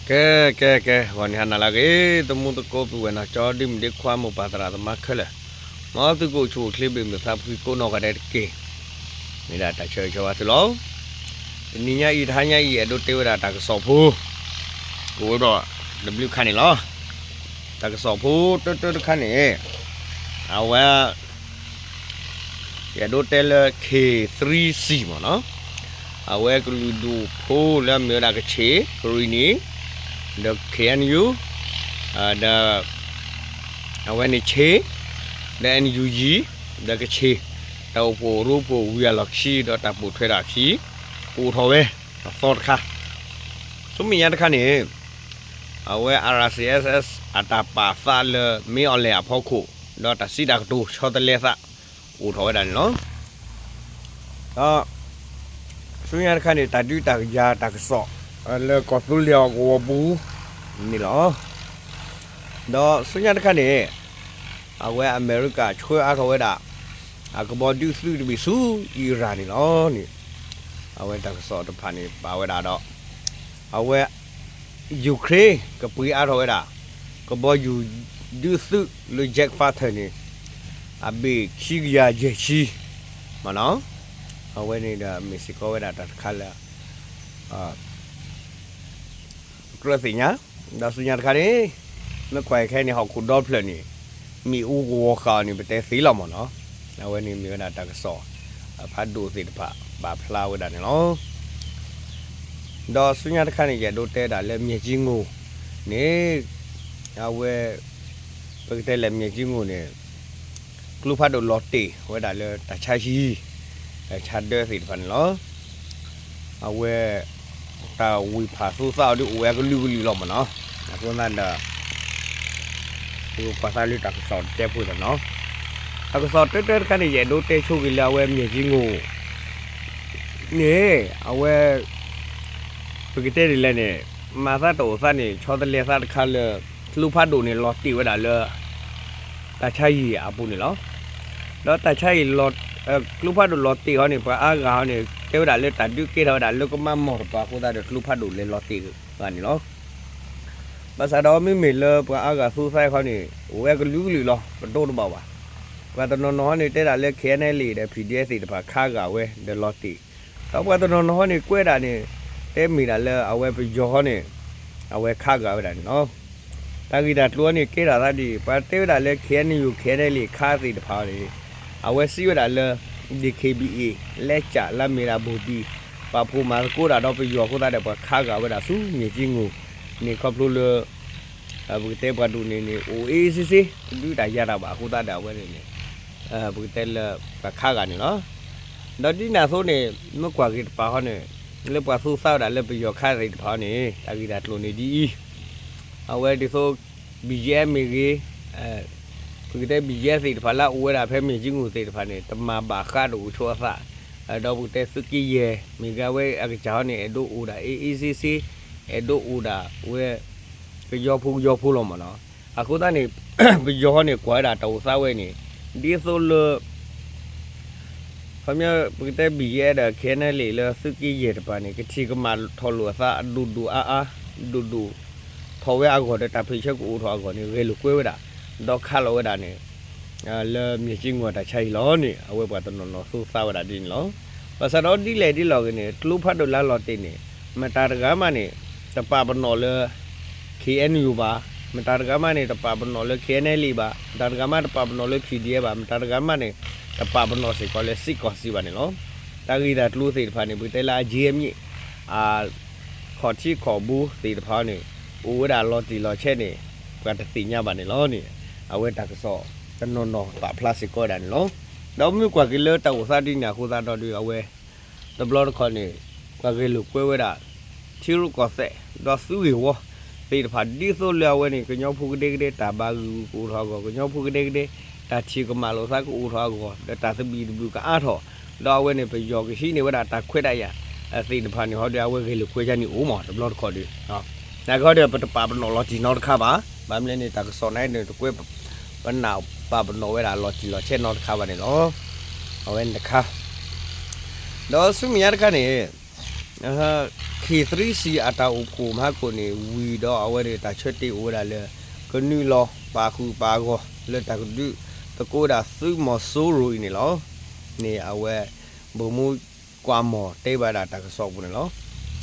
ကဲ ကဲ ကဲ ဂီၤနံၤဟါနၤလၢအဂ့ၤ သမူသကိး ပုၢ်ဝဲၢ်နီၢ်ကၠီ ဒုၣ်မုၣ်ဒ့ခွါ မိၢ်ပၢ်သရၣ်သမါခဲလၢာ်, မ်သုကအိၣ်ဆူၣ်အိၣ်ချ့ ဘၣ်မုာ်သးဖှံကိးနီၢ်ဂၤဒဲးတက့ၢ်. မ့ၢ်ဒၣ်တၢ်ဆၢဂ့ၤဆၢဝါသုလီၤ. တနံၤညါအံၤ တဟါညါအံၤ အဲၣ်ဒိးတဲဝဲဒၣ်တၢ်ကစီၣ်ဖိ ကအိၣ်ဒီးတဘျုးခါန့ၣ်လီၤ. တၢ်ကစီၣ်ဖိတၢတၢတခါန့ၣ် အဝဲ ယအဲၣ်ဒိးတဲလၢ K three C မ့ၢ်နီၤ, အဝဲကလုာ်ဒူၣ်ဖိလၢအမ့ၢ်ဝဲဒၣ်ကဆ့ၣ် ကရံၣ်နံၣ်, ဒီး K N U, ဒီး အဝဲန့ၣ်ဆ့ၣ်, ဒီး N U G, ဒီးကဆ့ၣ်, တၢ်အိၣ်ဖှိၣ်ရိဖှိၣ်ဝံၤအလီၢ်ခံ ဒီးတၢ်ပိာ်ထွဲတၢ်အခံ ကအိၣ်ထီၣ်ဝဲ အသီတခါ, ဆူမဲာ်ညါတခါန့ၣ် အဝဲ R C S S အတၢ်ပာ်သးလၢမ့ၢ်အီၤလဲၣ်အဖီခိၣ် ဒီးတၢ်စံးတၢ်ကတိၤဆီတလဲသး အိၣ်ထီၣ်ဝဲဒၣ်န့ၣ်လီၤ. ဒီးဆူညါတခါန့ၣ် တၢ်ဒုးတၢ်ယၤတၢ်ကစီၣ် လၢကီၢ်သူလ့ၤအကဝီၤပူၤန့ၣ်လီၤ. ဒီးဆူညါတခါန့ၣ် အဝဲအမဲရကၤဆှၢအါထီၣ်ဝဲဒၣ် အကဘီဒုးသုးတဘ့ၣ်ဆူအံရၣ်န့ၣ်လီၤန့ၣ်, အဝဲတၢ်ကစီၣ်တဖၣ်န့ၣ် ပာ်ဝဲဒၣ်ဒီး အဝဲ Ukraine ကပှ့ၤအါထီၣ်ဝဲဒၣ် ကဘီယူၤဒုးသုးလၢ jet fighter န့ၣ် အဘ့ၣ်ခံကယၤယဲၢ်ဆံ မ့ၢ်နီၤ, အဝဲန့ၣ်ဒီးမ့ၢ်စ့ၢ်ကီးဝဲဒၣ်တၢ်တခါလၢ ကြၢးသ့ၣ်ညါ, ဒီးဆူညါတခါန့ၣ် မ့ၢ်ကွၢ်ခဲအံၤန့ၣ် ဟီၣ်ခိၣ်ဒီဖျၢၣ်န့ၣ် မ့ၣ်အူကဝီၤဃာ်အီၤန့ၣ် ပတဲသ့လီၤမ့ၢ်နီၤ, အဝဲန့ၣ်မ့ၢ်ဝဲဒၣ်တၢ်ကစီၣ် ဖးဒိၣ်သ့ၣ်တဖၣ် ပာ်ဖျါဝဲဒၣ်န့ၣ်လီၤ. ဒီးဆူညါတခါန့ၣ် ယအဲၣ်ဒိးတဲဒၣ်လၢ မၠဲၣ်ကၠံငိၣ်န့ၣ် အဝဲ ပကတဲလဲၣ် မၠဲၣ်ကၠံငိၣ်န့ၣ် ကျိဖးဒိၣ်လီၤတ့ၢ်ဝဲဒၣ်လၢတၢ်ဆါဟံၣ် တၢ်ဆါဒၢသ့ၣ်တဖၣ်န့ၣ်လီၤ. အဝဲ တၢ်ဝံၢ်ဖးသူသးအီၤဒ်အိၣ်ဝဲအကလုာ်ကလုာ်လီၤမ့ၢ်နီၤ, အဃိသတးဒီး ပကကွၢ်သးလၢတၢ်ကစီၣ်တကဲဖိသ့ၣ်နီၤ, တၢ်ကစီၣ်တၢတၢတခါန့ၣ် ယအဲၣ်ဒိးတဲဆိက့ၤလၢအဝဲ မၠဲၣ်ကၠံငိၣ်န့ၣ် အဝဲ ပကတဲဒ်လဲၣ်န့ၣ် မၤသးတအိၣ်သးန့ၣ် ဆီတလဲသးတခါလၢ ကျိဖးဒိၣ်န့ၣ် လီၤတ့ၢ်ဝဲဒၣ်လၢ တၢ်ဆါဟံၣ်အပူၤန့ၣ်လီၤ. ဒီးတၢ်ဆါဟံၣ် ကျိဖးဒိၣ်လီၤတ့ၢ်ဟီန့ၣ် ပှၤအါဂၤဟီန့ၣ် တဲဝဲဒၣ်လၢတၢ်ဒုးကဲထီၣ်ဝဲဒၣ်လၢကမၣ်မီၢ်တပၤအဃိသတးဒီး ကျိဖးဒိၣ်လဲၤလီၤတ့ၢ်ဘၣ်န့ၣ်လီၤ. ဘၣ်ဆၣ်ဒီးမ့မ့ၢ်လၢပှၤအါဂၤသူသးခီန့ၣ် အိၣ်ဝဲကလုာ်ကလုာ်လီၤ ပဒိတဘၣ်ဘၣ်. ပှၤတနီၤနီၤဟီန့ၣ် တဲဒၣ်လၢ K N L A ဒီး P D F သ့ၣ်တဖၣ်ခးဂာ်ဝဲဒီးလီၤတ့ၢ်, ဒီးပှၤတနီၤနီၤဟီန့ၣ် ကွဲးဒၣ်န့ၣ် တဲမ့ၢ်ဒၣ်လၢအဝဲပယီၤဟီန့ၣ် အဝဲခးဂာ်ဝဲဒၣ်န့ၣ်လီၤ. တၢ်ဂ့ၢ်တၢ်ကျိၤန့ၣ် ကဲထီၣ်သးဒ်အံၤ ပှၤတဲဝဲဒၣ်လၢ K N U K N L A ခးသ့ၣ်တဖၣ်န့ၣ် အဝဲစံးဝဲဒၣ်လၢ D K B A လဲကၠးလၢမ့ၢ်ဒၣ်ဘိၣ်ဘံၣ် ပာ်ဖှိၣ်မၤသကိးတၢ်ဒီးပယီၤအဃိသတးဒီး ပှၤခးဂာ်ဝဲဒၣ်ဆူမၠဲၣ်ကၠံငိၣ်န့ၣ် ခီဖျိလၢ ပကတဲပှၤဒိၣ်န့ၣ်န့ၣ် အိၣ်အ့ၣ်စ့စ့ တဒုးတၢ်ယၤတၢ်ဘၣ်အဃိသတးဒီး အဝဲန့ၣ်န့ၣ် ပကတဲလၢပှၤခးဂာ်န့ၣ်လီၤ. ဒီးဒ်န့ၣ်အသိးန့ၣ် မ့ၢ်ကွၢ်က့ၤတပၤဟီန့ၣ် လၢပှၤသူသးဝဲဒၣ်လၢပယီၤခးသ့ၣ်တဖၣ်န့ၣ် တၢ်ဂ့ၢ်တၢ်ကျိၤန့ၣ်ဒ်အံၤ, အဝဲဒ်သိး B G F မ့ၢ်ဂ့ၤ ပကတဲ B G F သ့ၣ်တဖၣ်လၢအအိၣ်ဝဲဒၣ်ဖဲမၠဲၣ်ကၠံငိၣ်သ့ၣ်တဖၣ်န့ၣ် တမၤဘၣ်ဃးတအိၣ်ဆိအသး, ဒီးပကတဲသုးက့ယဲၢ် မ့ၢ်ဂ့ၤဝဲအကစၢ်ဟီန့ၣ် အဲၣ်ဒိးအိၣ်ဒၣ်အ့ၣ်အ့ၣ်စ့စ့, အဲၣ်ဒိးအိၣ်ဒၣ်ဝဲ ကယီဖိကယီဖိလီၤမ့ၢ်နီၤ. အဃိသတးန့ၣ် ပယီၤဟီန့ၣ် ကွၢ်ဝဲဒၣ်တၢ်အိၣ်သးဝဲန့ၣ် ဒ်သိးလၢ ခီပညီ ပကတဲ B G F ဒီး K N L A လၢသုးက့ယဲၢ်တပၤန့ၣ် ကထံၣ်ကမၣ်ထီၣ်လိာ်အသးအဒိၣ်ဒိၣ်အါအါ ဒိၣ်ဒိၣ်ထီၣ်ဝဲအဂီၢ်ဒီး တၢ်ဖံးဆၢကအိၣ်ထီၣ်အဂီၢ်န့ၣ် ဂဲၤလိာ်ကွဲဝဲဒၣ် ဒီးခးလီၤဝဲဒၣ်န့ၣ် လၢမၠဲၣ်ကၠံငိၣ်အတၢ်ဆါဟံၣ်လီၤန့ၣ် အဝဲပှၤတနီၤနီၤသူသးဝဲဒၣ်ဒ်န့ၣ်လီၤ. ဘၣ်ဆၣ်ဒီးဒ်လဲၣ်ဒ်လဲၣ်ဂ့ၤန့ၣ် ကျိဖးဒိၣ်လၢအလီၤတ့ၢ်န့ၣ် မတၤတဂၤမးန့ၣ် တပာ်ပနီၣ်လၢ K N U ဘၣ်, မတၤတဂၤမးန့ၣ် တပာ်ပနီၣ်လၢ K N L A ဘၣ်, မတၤတဂၤမးတပာ်ပနီၣ်လၢ P D F ဘၣ်, မတၤတဂၤမးန့ၣ် တပာ်ပနီၣ်စ့ၢ်ကီးလၢစ့ၢ်ကီးစ့ၢ်ဘၣ်န့ၣ်လီၤ. တၢ်ဂ့ၢ်တၢ်ကျိၤသ့ၣ်တဖၣ်န့ၣ် ပကတဲလၢအက့အမြစ် အခီၣ်ထံးခီၣ်ဘိသ့ၣ်တဖၣ်န့ၣ် အိၣ်ဝဲဒၣ်လီၤတံၢ်လီၤဆဲးန့ၣ် ပှၤတသ့ၣ်ညါဘၣ်န့ၣ်လီၤန့ၣ် အဝဲတၢ်ကစီၣ်တနီၤနီၤပာ်ဖျါစ့ၢ်ကီးဝဲဒၣ်န့ၣ်လီၤ. ဒီးမ့ၢ်ကွၢ်က့ၤလၢတၢ်အိၣ်သးဒ်န့ၣ်အဃိသတးဒီး အဝဲ တဘျီတခီၣ်န့ၣ် ပှၤဂဲၤလိာ်ကွဲဝဲဒၣ် ထံရူၢ်ကီၢ်သဲး ဒီးသုးဂ့ၢ်ဝီသ့ၣ်တဖၣ် ဒ်သိးလၢအဝဲန့ၣ် ကညီဖိကဒဲကဒဲတၢ်ဘၣ်ဂံၢ်ဂုာ်ကအိၣ်ထီၣ်အဂီၢ် ကညီဖိကဒဲကဒဲ တၢ်ထံၣ်ကမၣ်လိာ်သးကအိၣ်ထီၣ်အဂီၢ် ဒီးတၢ်သဘံၣ်သဘုၣ်ကအါထီၣ် ဒီးအဝဲန့ၣ် ပယီၤကဟံးန့ၢ်ဝဲဒၣ်တၢ်ခွဲးတၢ်ယာ်သ့ၣ်တဖၣ်န့ၣ် ဟီဒီးအဝဲဂဲၤလိာ်ကွဲယါန့ၣ်အိၣ်မး တဘျီတခီၣ်ဒီး နာ်က့ဟီဒီး ပတပာ်ပနီၣ်လီၤတံၢ်နီတခါဘၣ်. ဘၣ်မနုၤလဲၣ်န့ၣ် တၢ်ကစီၣ်န့ၣ်န့ၣ် တကွဲးပနၢ်ပာ်ပနီၣ်ဝဲဒၣ်လီၤတံၢ်လီၤဆဲးနီတခါဘၣ်န့ၣ်လီၤ. အဝဲန့ၣ်တခါ ဒီးဆူမဲာ်ညါတခါန့ၣ် K ခ့သရံစံအတၢ်အိၣ်ဖှိၣ်မဟါကိၣ်န့ၣ် ဝံၤဒီးအဝဲန့ၣ်တၢ်ဆၢတဲာ်အိၣ်ဝဲဒၣ်လၢ ကနုာ်လီၤပာ်ဃုာ်ပာ်ဂီၢ်လၢတၢ်ကဒုးသကိးဝဲဒၣ်သုးမီၤစိရိၤအံၤန့ၣ်လီၤ. န့ၣ်အဝဲ ဗိုလ်မှူးကွၢ်မီၢ်တဲဘၣ်ဒၣ်တၢ်ကစီၣ်ပူၤန့ၣ်လီၤ.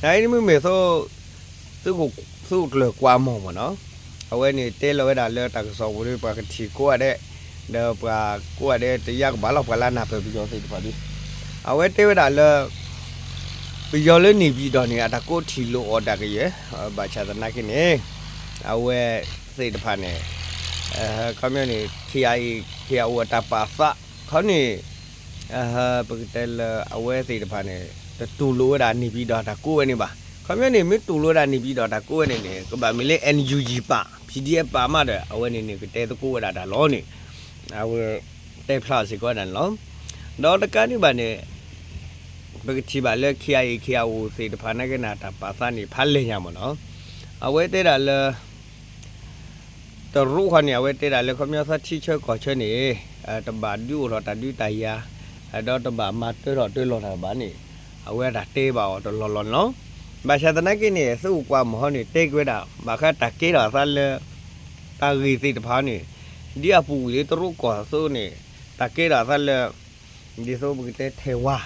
အအံၤန့ၣ်မ့မ့ၢ် သုးခိၣ်ကျၢၢ်ကွၢ်မီၢ်မ့ၢ်နီၤ, အဝဲန့ၣ်တဲလီၤဝဲဒၣ်လၢတၢ်ကစီၣ်ပူၤဒီး ပှၤကထံၣ်ကိးဂၤဒဲး, ဒီးပှၤကိးဂၤဒဲးတယါကဘၣ်လီၤ ပှၤလၢအနၢ်ပၢၢ်ပယီၤသ့ၣ်တဖၣ်ဒီး, အဝဲတဲဝဲဒၣ်လၢ ပယီၤလၢန့ၣ်ပၠံၣ်တီၣ်န့ၣ် အတၢ်ကိးထံၣ်လိာ်အီၤဒၣ်ကယဲၢ်, ဘၣ်ဆၣ်သနာ်က့န့ၣ် အဝဲသ့ၣ်တဖၣ်န့ၣ် ခီပညီန့ၣ် ခ့အံၤ ခ့အအိၣ်အတၢ်ပာ်သး ခီန့ၣ် ပကတဲလၢအဝဲသ့ၣ်တဖၣ်န့ၣ် တတူၢ်လိာ်ဝဲဒၣ်န့ၣ်ပၠံၣ်တီၣ်တၢ်ကိးဝဲန့ၣ်ဘၣ်. ခီပညီန့ၣ် မ့ၢ်တူၢ်လိာ်ဝဲဒၣ်န့ၣ်ပၠံၣ်တီၣ်တၢ်ကိးဝဲန့ၣ်န့ၣ် ကဘၣ်မ့ၢ်လၢ NUG ပာ် PDF ပာ်မးဒီး အဝဲန့ၣ်န့ၣ် ကတဲသကိးဝဲဒၣ်တၢ်လီၤန့ၣ် အဝဲတဲဖျါစ့ၢ်ကီးဝဲဒၣ်န့ၣ်လီၤ. ဒီးတကးဒံးဘၣ်န့ၣ် ပကထံၣ်ဘၣ်လၢ ခ့အံၤ ခ့အအိၣ် သ့ၣ်တဖၣ်နာ်က့န့ၣ် တၢ်ပာ်သးန့ၣ် ဖးလဲၢ်ညါမ့ၢ်နီၤ, အဝဲတဲဒၣ်လၢ တရူးဃီန့ၣ် အဝဲတဲဒၣ်လၢ ခီပညီသးထံဆၢကီၢ်ဆၢန့ၣ် တဘၣ်ဒုးအိၣ်ထီၣ်တၢ်ဒုးတၢ်ယၤ, ဒီးတဘၣ်မၤတၢထီၣ်တၢလီၤတၢ်ဘၣ်န့ၣ် အဝဲတၢ်တဲဘၣ်အီၤတလီၢ်လီၢ်န့ၣ်လီၤ. ဘၣ်ဆၣ်သနာ်က့န့ၣ် သုးခိၣ်ကွၢ်မီၢ်ဟီန့ၣ် တဲက့ၤဝဲဒၣ် ဘၣ်ဃးတၢ်ကဲထီၣ်အသးလၢ တၢ်ဂ့ၢ်သ့ၣ်တဖၣ်န့ၣ် ဒ်အပူၤကွံာ်လၢတရူးကီၢ်အသိးန့ၣ် တၢ်ကဲထီၣ်အသးလၢ ဒ်သိးပကတဲထဲဝါ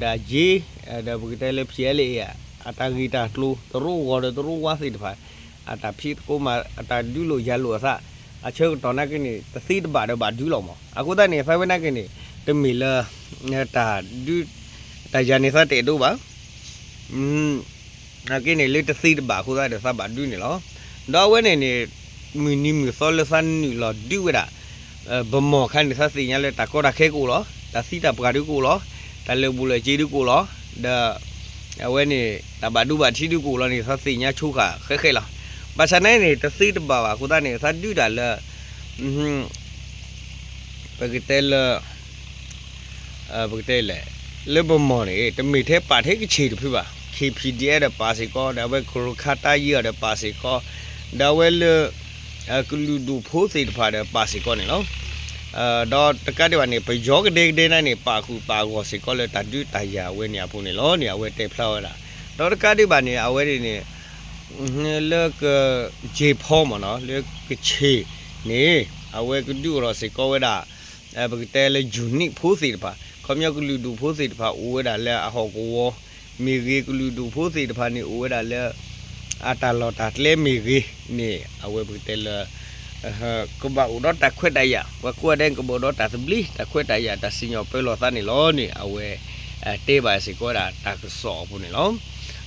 ဒီးယ့ ဒီးပကတဲလၢ ဖျဲးလၢအံၤ အတၢ်ဂ့ၢ်တၢ်ကျိၤ တရူးဂီၤဒီးတရူးဝါသ့ၣ်တဖၣ် အတၢ်ဖံးသကိးမၤ အတၢ်ဒုးလိာ်ယၤလိာ်အသး အဆၢကတီၢ်နာ်က့န့ၣ် တသ့တဘၣ်ဒီးဘၣ်ဒုးလီၤမး. အဃိသတးန့ၣ် သးဝဲနာ်က့န့ၣ် တမ့ၢ်လၢ တၢ်ဒုး တၢ်ယၤန့ၣ်သးတအဲၣ်ဒိးဘၣ် နာ်က့န့ၣ် လၢတသ့တဘၣ်အဃိသတးဒီးသးဘၣ်ဒုးန့ၣ်လီၤ. ဒီးအဝဲန့ၣ်န့ၣ် မုၢ်နံၤမုၢ်သီလၢသးနုာ်လီၤဒုးဝဲဒၣ် ဗန်းမော် ခါန့ၣ် သးသ့ၣ်ညါလၢတၢ်ကီတၢ်ခဲကအိၣ်လီၤ, တၢ်သံတၢ်ပှၢ်ဒုးကအိၣ်လီၤ, တၢ်လၢာ်ဘူၣ်လၢာ်စ့ဒုးကအိၣ်လီၤ, ဒီး အဝဲန့ၣ် တၢ်ဘၣ်ဒိဘၣ်ထံးဒုးကအိၣ်လီၤန့ၣ် သးသ့ၣ်ညါဆိဃာ်ဃဲဃဲလီၤ. ဘၣ်ဆၣ်နာ်က့န့ၣ် တသ့တဘၣ်ဘၣ်အဃိသတးန့ၣ် သးဒုးတၢ်လၢ ပကတဲလၢ ပကတဲလဲၣ် လၢဗန်းမော်န့ၣ် တမ့ၢ်ထဲပာ်ထဲကဆ့ၣ်တဖုဘၣ်, ခ့ၣ် PDF ဒီးပာ်စ့ၢ်ကီး ဒီးအဝဲကရူၢ်ခါတၢ်ယံၤအီၤဒီးပာ်စ့ၢ်ကီး ဒီးအဝဲလၢ ကလုာ်ဒူၣ်ဖိသ့ၣ်တဖၣ်ဒီးပာ်စ့ၢ်ကီးန့ၣ်လီၤ. ဒီးတကးဒံးဘၣ်န့ၣ် ပယီၤကဒဲကဒဲနာ်က့န့ၣ် ပာ်ဃုာ်ပာ်ဂီၢ်စ့ၢ်ကီးလၢတၢ်ဒုးတၢ်ယၤအဝဲန့ၣ်အပူၤန့ၣ်လီၤန့ၣ် အဝဲတဲဖျါဝဲဒၣ်. ဒီးတကးဒံးဘၣ်န့ၣ် အဝဲန့ၣ်န့ၣ် လၢက ကၠ့ဖီမ့ၢ်နီၤ လၢကဆ့ၣ်န့ၣ် အဝဲကဒုးအိၣ်ထီၣ်စ့ၢ်ကီးဝဲဒၣ် ပကတဲလၢ ယူၤနံၣ်ဖိသ့ၣ်တဖၣ် ခီပညီကလုာ်ဒူၣ်ဖိသ့ၣ်တဖၣ်အိၣ်ဝဲဒၣ်လၢအဟီၣ်ကဝီၤမ့ၢ်ဂ့ၤ, ကလုာ်ဒူၣ်ဖိသ့ၣ်တဖၣ်န့ၣ်အိၣ်ဝဲဒၣ်လၢ အတၢ်လီၢ်တၢ်ကျဲမ့ၢ်ဂ့ၤန့ၣ် အဝဲပကတဲလၢ ကဘၣ်အိၣ်ဒီးတၢ်ခွဲးတၢ်ယာ် ပှၤကိးဂၤဒဲးကဘၣ်အိၣ်ဒီးတၢ်သဘျ့ တၢ်ခွဲးတၢ်ယာ် တၢ်စံၣ်ညီၣ်ပၢလီၤသးန့ၣ်လီၤန့ၣ် အဝဲ တဲဘၣ်စ့ၢ်ကီးဝဲဒၣ်တၢ်ကစီၣ်အပူၤန့ၣ်လီၤ.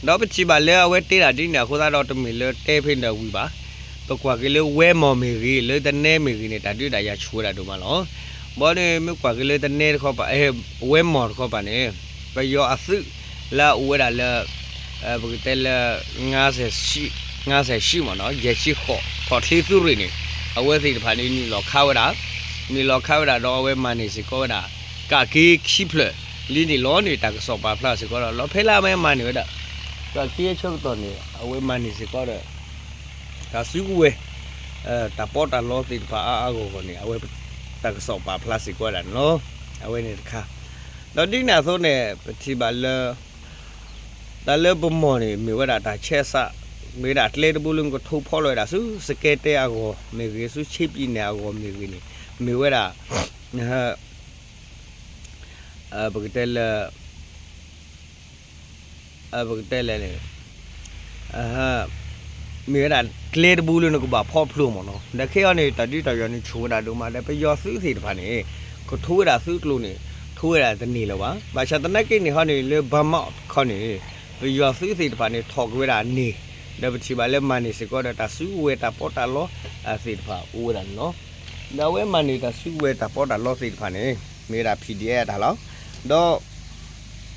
ဒီးပထံၣ်ဘၣ်လၢအဝဲတဲဒၣ်ဒ်န့ၣ်အဃိသတးဒီး တမ့ၢ်လၢတဲဖဲန့ၣ်ဒီးဝံၤဘၣ်. ပကွၢ်က့ၤလၢဝဲမီၢ်မ့ၢ်ဂ့ၤ လၢတနဲမ့ၢ်ဂ့ၤန့ၣ် တၢ်ဒုးတၢ်ယၤဆူၣ်ဝဲဒၣ်ဒိၣ်မးလီၤ. ဘၣ်န့ၣ်မ့ၢ်ကွၢ်က့ၤလၢတနဲတခီပၤ ဝဲမီၢ်တခီပၤန့ၣ် ပယီၤအသုးလၢအအိၣ်ဝဲဒၣ်လၢ ပကတဲလၢ ငါးဆယ်ရှစ်မ့ၢ်နီၤ ယဲၢ်ဆံဃိး ခီၣ်ချ့သုးရ့ၣ်န့ၣ် အဝဲသ့ၣ်တဖၣ်န့ၣ် နုာ်လီၤခးဝဲဒၣ် နုာ်လီၤခးဝဲဒၣ်ဒီးအဝဲမၤန့ၢ်စ့ၢ်ကီးဝဲဒၣ် ကးက့ခံဖျၢၣ်လံန့ၣ်လီၤန့ၣ် တၢ်ကစီၣ်ပာ်ဖျါစ့ၢ်ကီးဒီး လီၤဖဲလၢအဝဲမၤန့ၢ်ဝဲဒၣ် ကးက့အဆၢကတီၢ်န့ၣ် အဝဲမၤန့ၢ်စ့ၢ်ကီးဒီး တၢ်စုကဝဲၤ တၢ်ပီးတၢ်လီသ့ၣ်တဖၣ်အါအါဂီၢ်ဂီၢ်န့ၣ် အဝဲတၢ်ကစီၣ်ပာ်ဖျါစ့ၢ်ကီးဝဲဒၣ်န့ၣ်လီၤ. အဝဲန့ၣ်တခါ ဒီးဒ်န့ၣ်အသိးန့ၣ် ပထံၣ်ဘၣ်လၢ တၢ်လၢပမီၢ်န့ၣ် မ့ၢ်ဝဲဒၣ်တၢ်ဆဲးစး မ့ၢ်ဝဲဒၣ်ကျဲတဘိလၢနကထိဖီလီၤဝဲဒၣ်ဆူ စကဲတဲအဂီၢ်မ့ၢ်ဂ့ၤ ဆူဆ့ပံၤနဲၣ်အဂီၢ်မ့ၢ်ဂ့ၤန့ၣ် မ့ၢ်ဝဲဒၣ် ပကတဲလၢ ပကတဲလဲၣ်န့ၣ် မ့ၢ်ဝဲဒၣ်ကျဲတဘိလၢနကဘၣ်ဖီဖျိမ့ၢ်နီၤ ဒီးခဲအံၤန့ၣ် တၢ်ဒုးတၢ်ယၤန့ၣ်ဆူၣ်ဝဲဒၣ်ဒိၣ်မး ဒီးပယီၤသုးသ့ၣ်တဖၣ်န့ၣ် ကထိဝဲဒၣ်သုးကျိၤန့ၣ် ထိဝဲဒၣ်တန့ၢ်လၢၤဘၣ်. ဘၣ်ဆၣ်သနာ်က့န့ၣ်ဟီန့ၣ် လၢ Burma ခီန့ၣ် ပယီၤသုးသ့ၣ်တဖၣ်န့ၣ် ထီၣ်က့ၤဝဲဒၣ်န့ၣ် ဒီးပထံၣ်ဘၣ်လၢမၤန့ၢ်စ့ၢ်ကီးဒီးတၢ်စုကဝဲၤတၢ်ပီးတၢ်လီသ့ၣ်တဖၣ်အိၣ်ဝဲဒၣ်န့ၣ်လီၤ. ဒီးအဝဲမၤန့ၢ်တၢ်စုကဝဲၤတၢ်ပီးတၢ်လီသ့ၣ်တဖၣ်န့ၣ် မ့ၢ်ဝဲဒၣ် PDF အတၢ်လီၤ. ဒီး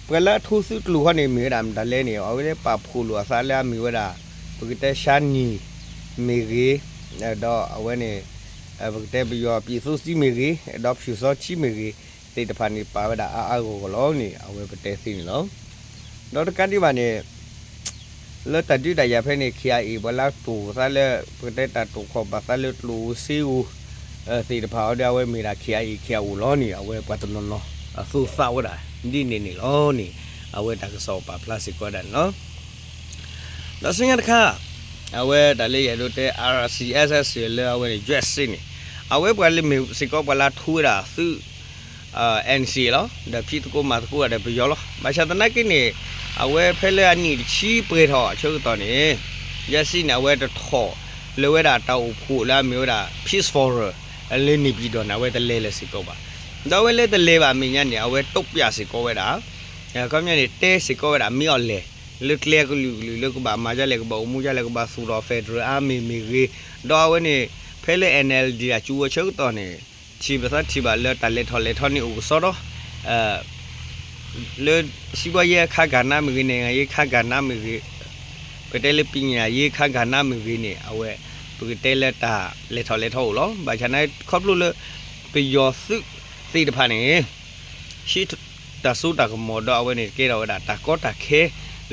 ပှၤလၢအထိသုးကျိၤဟီန့ၣ်မ့ၢ်ဝဲဒၣ်မတၤလဲၣ်န့ၣ် အဝဲလၢပာ်ဖှိၣ်လိာ်အသးလၢအမ့ၢ်ဝဲဒၣ် ပကတဲ ရှါနံၤ မ့ၢ်ဂ့ၤ ဒီးအဝဲန့ၣ် ပကတဲပယီၤ ပြည်သူ့စစ် မ့ၢ်ဂ့ၤ ဒီး ဖြူစောထီး မ့ၢ်ဂ့ၤ သ့ၣ်တဖၣ်န့ၣ် ပာ်ဝဲဒၣ်အါအါဂီၢ်ဂီၢ်လီၤန့ၣ် အဝဲပတဲသ့န့ၣ်လီၤ. ဒီးတကးဒံးဘၣ်န့ၣ် လၢတၢ်ဒုးတၢ်ယၤဖဲန့ၣ် ခ့ၣ်အံၤ ပှၤလၢတိၢ်သးလၢ ပကတဲတၢ်တိာ်ခီၣ်ဘၣ်သးလၢကျိၣ်ဧိၤစ့ဧိၤ သ့ၣ်တဖၣ်အီၤဒီး အဝဲမ့ၢ်ဒၣ် ခ့ၣ်အံၤ ခ့ၣ်အအိၣ်လီၤန့ၣ် အဝဲပှၤတနီၤနီၤ အသိသးဝဲဒၣ် ဒ်န့ၣ်န့ၣ်လီၤန့ၣ် အဝဲတၢ်ကစီၣ်ပာ်ဖျါစ့ၢ်ကီးဝဲဒၣ်န့ၣ်လီၤ. ဒီးဆူညါတခါ အဝဲတၢ်လၢယအဲၣ်ဒိးတဲ RCSS လၢအဝဲန့ၣ် ယွဲၣ်စ့န့ၣ် အဝဲပှၤလၢမ့ၢ်စ့ၢ်ကီးပှၤလၢထူဝဲဒၣ်သုး NCA လီၤ. ဒီးဖံးသကိးမၤသကိးဒီးပယီၤလီၤ. ဘၣ်ဆၣ်သနာ်က့န့ၣ် အဝဲဖဲလၢအနံၣ်တဆံပှဲၤထီၣ်အဆၢကတီၢ်န့ၣ် ယွဲၣ်စ့န့ၣ် အဝဲတထီၣ်လၢၤဝဲဒၣ်တၢ်အိၣ်ဖှိၣ်လၢအမ့ၢ်ဝဲဒၣ် Peace Forum လၢန့ၣ်ပံၤဒီးန့ၣ် အဝဲတလဲၤလၢၤစ့ၢ်ကီးဘၣ်. ဒီးအဝဲလၢတလဲၤဘၣ်အမဲာ်ညါန့ၣ် အဝဲတိာ်ပျၢ်စ့ၢ်ကီးဝဲဒၣ် ခီပညီန့ၣ် တဲစ့ၢ်ကီးဝဲဒၣ်မ့ၢ်အီၤလဲၣ် လၢကျဲကလုာ်ကလုာ်လၢကဘၣ်မၤဒ်လဲၣ် ကဘၣ်အိၣ်မူဒ်လဲၣ် ကဘၣ်သူၣ်ထီၣ် federal army မ့ၢ်ဂ့ၤ, ဒီးအဝဲန့ၣ် ဖဲလၢ NLD အစူၤအဆၢကတီၢ်န့ၣ် ထံၣ်ပသးထံၣ်ဘၣ်လၢတၢ်လဲၤထီၣ်လဲၤထီန့ၣ်အိၣ်ကစီဒီ လၢ စီးပွားရေး အခန်းကဏ္ဍမ့ၢ်ဂ့ၤ နိုင်ငံရေး အခန်းကဏ္ဍမ့ၢ်ဂ့ၤ ပကတဲလၢ ပညာရေး အခန်းကဏ္ဍမ့ၢ်ဂ့ၤန့ၣ် အဝဲ ပကတဲလၢတၢ်လဲၤထီၣ်လဲၤထီအိၣ်လီၤ. ဘၣ်ဆၣ်န့ၣ် ခီဖျိလၢ ပယီၤသုးသ့ၣ်တဖၣ်န့ၣ် ဟံးတၢ်စိတၢ်ကမီၤဒီးအဝဲန့ၣ် ကဲထီၣ်ဝဲဒၣ်တၢ်ကီတၢ်ခဲ